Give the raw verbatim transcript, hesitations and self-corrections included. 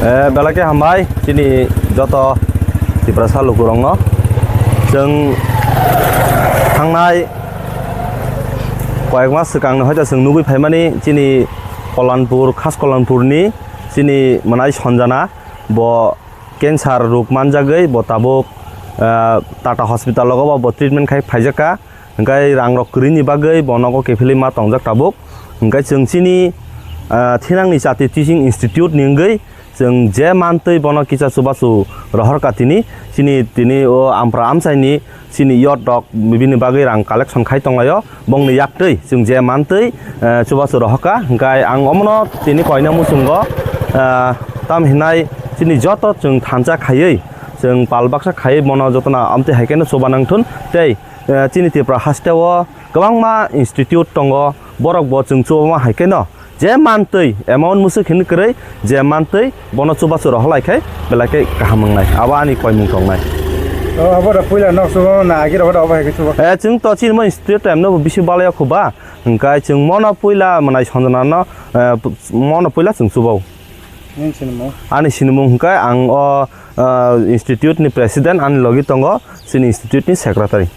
Eh, belai khe hambai chini joto Tiprasa lukurokno. Chwng thangnai koyek mas swkangno hoito chwng nugwi phaimani chini Kollanpur, Khas Kollanpurni chini mwnai Sanjana, bo cancer rok manjagwi bo tabuk, eh, Tata Hospital o bo treatment khai phaijakha. Hingkai rang rok kwrwini bagwi bo nogo kephilwi ma tongjak tabuk. Hingkai chwng chini, ah, thinangni chati teaching institute ni wngwi chwng je mantwi bono kisa chubachu rohor ka tini, chini tini o ampra amchaini chini youth rok bini bagwi rang collection khai tonglaio. Bongni yaktwi chwng je mantwi, eh, chubachu rohor ka. Hingkai ang omono tini koina muchungo, eh, tam hinai chini joto chwng thansa khaiwi chwng pal baksa khaiwi bono jotono amtwi hai kheno chuba nangthun tei eh, chini Tripura haste o kwbangma institute tongo, borok bo chwng chubama hai kheno je mantwi amount musuk hinwi kwrwi je mantwi bono chubachu rohor lai khai belai khe kaham wngnai, abo ani koimung tongnai. O, abo da puila nok chubo na agi rogo da obo hai khe chubo. Eh, chwng to chini mo institute to emno bo bisi balai o khuba, hingkai chwng mono puila mwnai Sanjana no, eh, mono puila chwng chubao. Nini sinimung? Ani sinimung hingkai ang o, eh, institute ni president ani logi tongo, chini institute ni secretary.